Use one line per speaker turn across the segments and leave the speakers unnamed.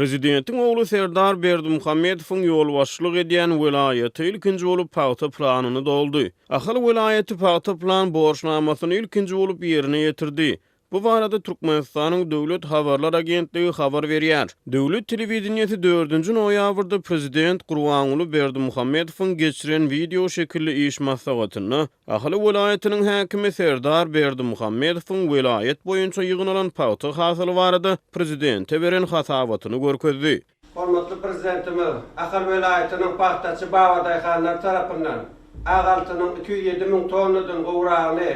Prezidentiň ogly Serdar Berdimuhamedowyň ýolbaşçylyk edýän welaýaty ilkinji bolup pagta planyny doldy. Ahal welaýaty pagta plan borçnamasyny ilkinji bolup ýerine ýetirdi. Bu barada Türkmenistanyň Döwlet habarlar agentligi habar berýär. Döwlet telewideniýesi dördünji noýabrda prezident Gurbanguly Berdimuhamedowyň geçiren wideo şekilli iş maslahatynda Ahal welaýatynyň häkimi Serdar Berdimuhamedowyň welaýat boýunça ýygnalan pagta hasyly barada prezidente beren hasabatyny görkezdi.
Hormatly Prezidentimiz Ahal welaýatynyň pagtaçy babadaýhanlary tarapyndan ak altynyň 207 müň tonnadan gowragyny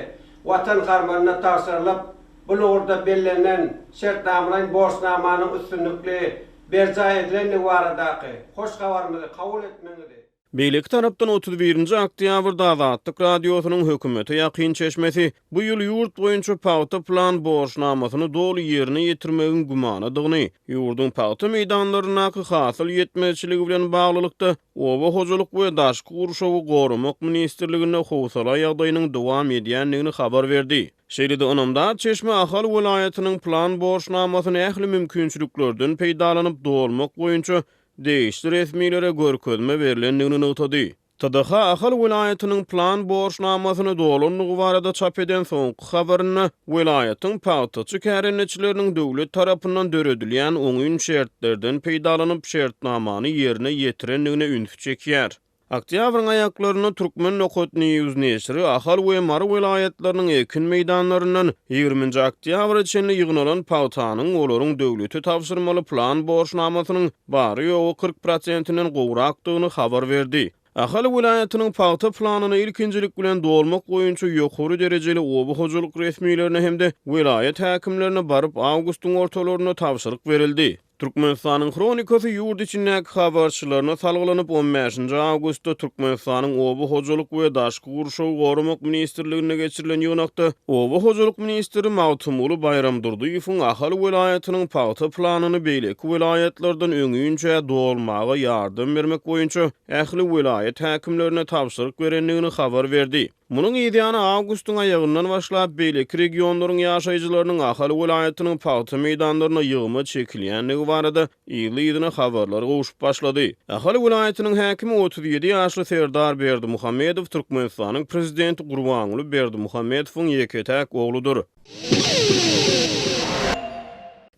Watan harmanyna tabşyrylyp, bu ugurda bellenen şertnamalaýyn borçnamanyň üstünlikli berjaý edilendigi baradaky hoş habarymyzy kabul etmegiňizi
Beýleki tarapdan, 31-nji oktýabrda Azatlyk Radiosynyň hökümete ýakyn çeşmesi bu ýyl ýurt boýunça pagta plan borçnamasyny doly ýerine ýetirmegiň gümanadygyny, ýurduň pagta meýdanlaryndaky hasyl ýetmezçiligi bilen baglylykda, Oba hojalyk we daşky gurşawy goramak ministrliginde howsala ýagdaýynyň dowam edýändigini habar berdi. Şeýle-de ynamdar çeşme Ahal welaýatynyň plan borçnamasyny ähli mümkinçiliklerden peýdalanyp dolmak boýunça degişli resmilere görkezme berlendigini nygtady. TDH Ahal welaýatynyň plan borçnamasyny dolandygy barada çap eden soňky habarynda welaýatyň pagtaçy kärendeçileriniň döwlet tarapyndan döredilýän oňyn şertlerden peýdalanyp şertnamany ýerine ýetirendigine ünsi çekýär. Oktýabryň aýaklarynda Turkmen nokat news neşiri Ahal we Mary welaýatlarynyň ekin meýdanlaryndan ýigriminji oktýabra çenli ýygnalan pagtanyň olaryň döwlete tabşyrmaly plan borçnamasynyň bary-ýogy 40 prosentinden gowrakdygyny habar berdi. Ahal welaýatynyň pagta planyny ilkinjilik bilen dolmak boýunça ýokary derejeli oba hojalyk resmilerine hem-de welaýat häkimlerine baryp awgustyň ortalarynda tabşyryk berildi. Türkmenistanyň Hronikasy ýurt içindäki habarçylaryna salgylanyp, on bäşinji awgustda Türkmenistanyň Oba hojalyk we daşky gurşawy goramak ministrliginde geçirilen ýygnakda oba hojalyk ministri Magtymguly Baýramdurdyýewiň Ahal welaýatynyň pagta planyny beýleki welaýatlardan öňinçä dolmaga ýardam bermek boýunça ähli welaýat häkimlerine tabşyryk berendigini habar berdi. Munuň yzýany awgustyň aýagyndan başlap, beýleki regionlaryň ýaşaýjylarynyň Ahal welaýatynyň pagta meýdanlaryna ýygyma çekilýändigi barada yzly-yzyna habarlar gowşup başlady. Ahal welaýatynyň häkimi 37 ýaşly Serdar Berdimuhamedow Türkmenistanyň prezidenti Gurbanguly Berdimuhamedowyň ýeke-täk ogludyr.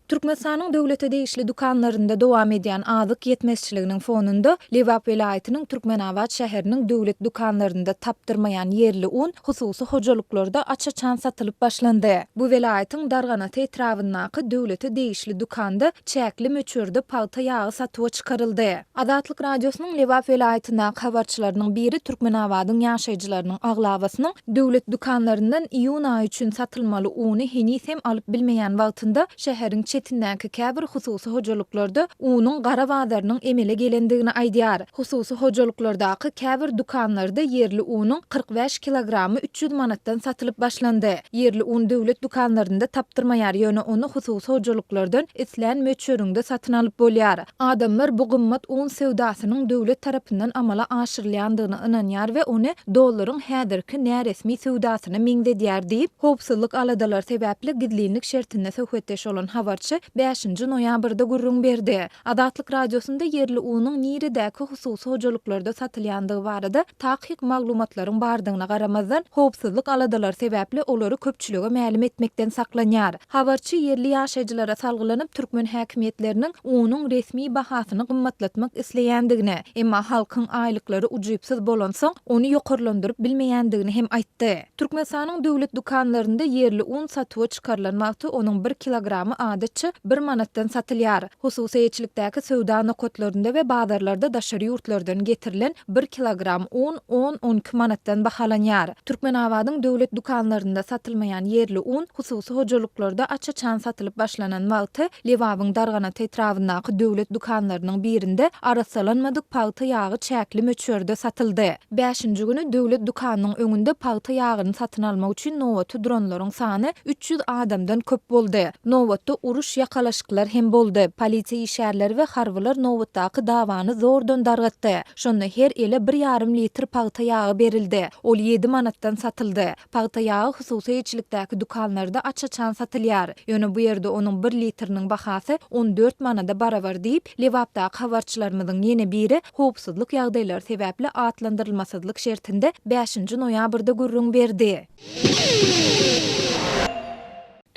Türkmenistanyň döwlete degişli dükanlarynda dowam edýän azyk ýetmezçiliginiň fonunda, Lebap welaýatynyň Türkmenabat şäheriniň döwlet dükanlarynda tapdyrmaýan ýerli un hususy hojalyklarda aç-açan satylyp başlandy. Bu welaýatyň Darganata etrabyndaky döwlete degişli dükanda çäkli möçberde pagta ýagy satuwa çykaryldy. Azatlyk Radiosynyň Lebap welaýatyndaky habarçylarynyň biri Türkmenabadyň ýaşaýjylarynyň aglabasynyň döwlet dükanlaryndan iýun aýy üçin satylmaly uny heniz hem alyp bilmeýän wagtynda, şäheriň çetindäki käbir hususy hojalyklarda unuň gara bazarynyň emele gelendigini aýdýar. Hususy hojalyklardaky käbir dükanlarda ýerli unuň 45 kilogramy 300 manatdan satylyp başlandy. Ýerli un döwlet dükanlarynda tapdyrmaýar, ýöne ony hususy hojalyklardan islän möçberiňde satyn alyp bolýar. Adamlar bu gymmat un söwdasynyň döwlet tarapyndan amala aşyrylýandygyna ynanýar we ony dollaryň häzirki näresmi söwdasyna meňzedýär diýip, howpsuzlyk aladalary sebäpli gizlinlik şertinde söhbetdeş bolan habarçy bäşinji noýabrda gürrüň berdi. Azatlyk Radiosynda ýerli unuň niredäki hususy hojalyklarda satylýandygy barada takyk maglumatlaryň bardygyna garamazdan, howpsuzlyk aladalary sebäpli olary köpçülige mälim etmekden saklanýar. Habarçy ýerli ýaşaýjylara salgylanyp, türkmen häkimiýetleriniň unuň resmi bahasyny gymmatlatmak isleýändigini, emma halkyň aýlyklary ujypsyz bolansoň, ony ýokarlandyryp bilmeýändigini hem aýtdy. Türkmenistanyň döwlet dükanlarynda ýerli un satuwa çykarylan wagty onuň bir kilogramy adatça bir manatdan satylýar. Hususy eýeçilikdäki söwda nokatlarynda we bazarlarda daşary ýurtlardan getirilen bir kilogram un on-on iki manatdan bahalanýar. Türkmenabadyň döwlet dükanlarynda satylmaýan ýerli un hususy hojalyklarda aç-açan satylyp başlanan wagty Lebabyň Darganata etrabyndaky döwlet dükanlarynyň birinde arassalanmadyk pagta ýagy çäkli möçberde satyldy. Bäşinji güni döwlet dükanynyň öňünde pagta ýagyny satyn almak üçin nobata duranlaryň sany 300 adamdan köp boldy. Nobatda uruş. Sögüş, ýakalaşyklar hem boldy. Polisiýa işgärleri we harbylar nobatdaky dawany zordan dargatdy. Şonda her ele bir ýarym litr pagta ýagy berildi. Ol ýedi manatdan satyldy. Pagta ýagy hususy eýeçilikdäki dükanlarda aç-açan satylýar. Ýöne bu ýerde onuň bir litriniň bahasy 14 manada barabar diýip, Lebapdaky habarçylarymyzyň ýene biri howpsuzlyk ýagdaýlary sebäpli atlandyrylmasyzlyk şertinde bäşinji noýabrda gürrüň berdi.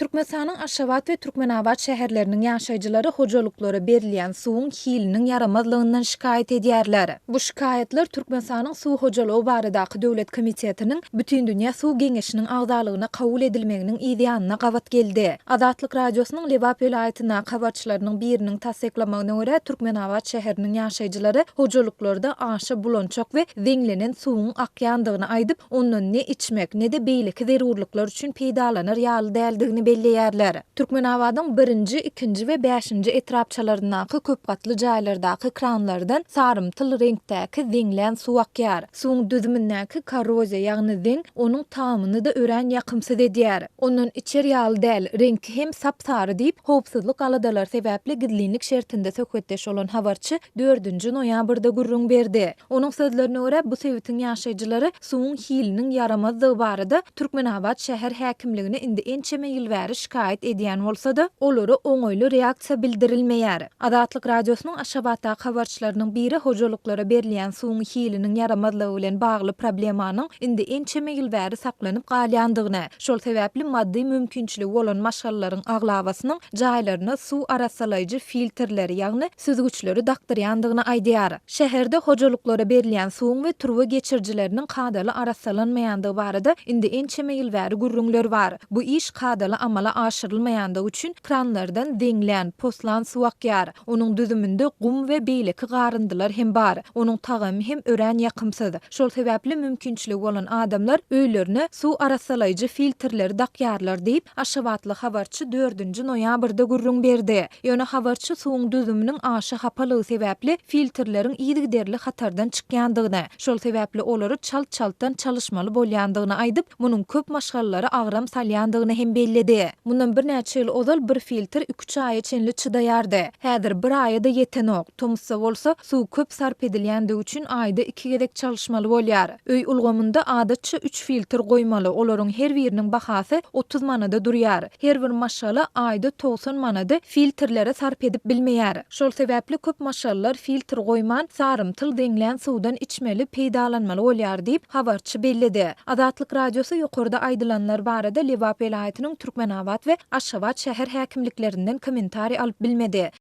Türkmenistanyň Aşgabat we Türkmenabat şäherleriniň ýaşaýjylary hojalyklara berilýän suwuň hiliniň ýaramazlygyndan şikaýat edýärler. Bu şikaýatlar Türkmenistanyň Suw hojalygy baradaky döwlet komitetiniň Bütindünýä suw geňeşiniň agzalygyna kabul edilmeginiň yz ýanyna gabat geldi. Azatlyk Radiosynyň Lebap welaýatyndaky habarçylarynyň biriniň tassyklamagyna görä, Türkmenabat şäheriniň ýaşaýjylary hojalyklarda aşa bulançak we zeňlenen suwuň akýandygyny aýdyp, ondan ne içmek, ne-de beýleki zerurlyklar üçin peýdalanar ýaly däldigini belleýärler. Türkmenabadyň birinji, ikinji we bäşinji etrapçalaryndaky köpgatly jaýlardaky kranlardan sarymtyl reňkdäki zeňlän suw akýar. Suwuň düzümindäki korroziýa, ýagny zeň, onuň tagamyny-da örän ýakymsyz edýär. Ondan içer ýaly däl, reňki hem sap-sary diýip, howpsuzlyk aladalary sebäpli gizlinlik şertinde söhbetdeş bolan habarçy dördünji noýabrda gürrüň berdi. Onuň sözlerine görä, bu sebitiň ýaşaýjylary suwuň hiliniň ýaramazdygy barada Türkmenabat şäher häkimligine indi ençeme ýyl bäri şikaýat edýän bolsa-da, olara oňaýly reaksiýa bildirilmeýär. Azatlyk Radiosynyň Aşgabatdaky habarçylarynyň biri hojalyklara berilýän suwuň hiliniň ýaramazlygy bilen bagly problemanyň indi ençeme ýyl bäri saklanyp galýandygyny, şol sebäpli maddy mümkinçiligi bolan maşgalalaryň aglabasynyň jaýlaryna suw arassalaýjy filtrleri, ýagny süzgüçleri dakdyrýandygyny aýdýar. Şäherde hojalyklara berilýän suwuň we turba geçirijileriniň kadaly arassalanmaýandygy barada indi ençeme ýyl bäri gürrüňler bar. Bu iş kadaly amala aşyrylmaýandygy üçin kranlardan zeňlän, poslan suw akýar. Onuň düzüminde gum we beýleki garyndylar hem bar. Onuň tagamy hem örän ýakymsyz. Şol sebäpli mümkinçiligi bolan adamlar öýlerine suw arassalaýjy filtrleri dakýarlar diýip, aşgabatly habarçy dördünji noýabrda gürrüň berdi. Ýöne habarçy suwuň düzüminiň aşa hapalygy sebäpli filtrleriň yzygiderli hatardan çykýandygyny, şol sebäpli olary çalt-çaltdan çalyşmaly bolýandygyny aýdyp, munuň köp maşgalalara agram salýandygyny hem belledi. Mundan birnäçe ýyl ozal bir filtr iki-üç aýa çenli çydaýardy. Häzir bir aýa-da ýetenok. Tomusda bolsa, suw köp sarp edilýändigi üçin aýda iki gezek çalyşmaly bolýar. Öý ulgamynda adatça üç filtr goýmaly, olaryň her biriniň bahasy 30 manada durýar. Her bir maşgala aýda 90 manady filtrlere sarp edip bilmeýär. Şol sebäpli köp maşgalalar filtr goýman, sarymtyl zeňlän suwdan içmeli, peýdalanmaly bolýar diýip, habarçy belledi. Azatlyk Radiosy ýokarda aýdylanlar barada Lebap welaýatynyň Türkmenabat we Aşgabat şäher häkimliklerinden kommentariý alyp bilmedi.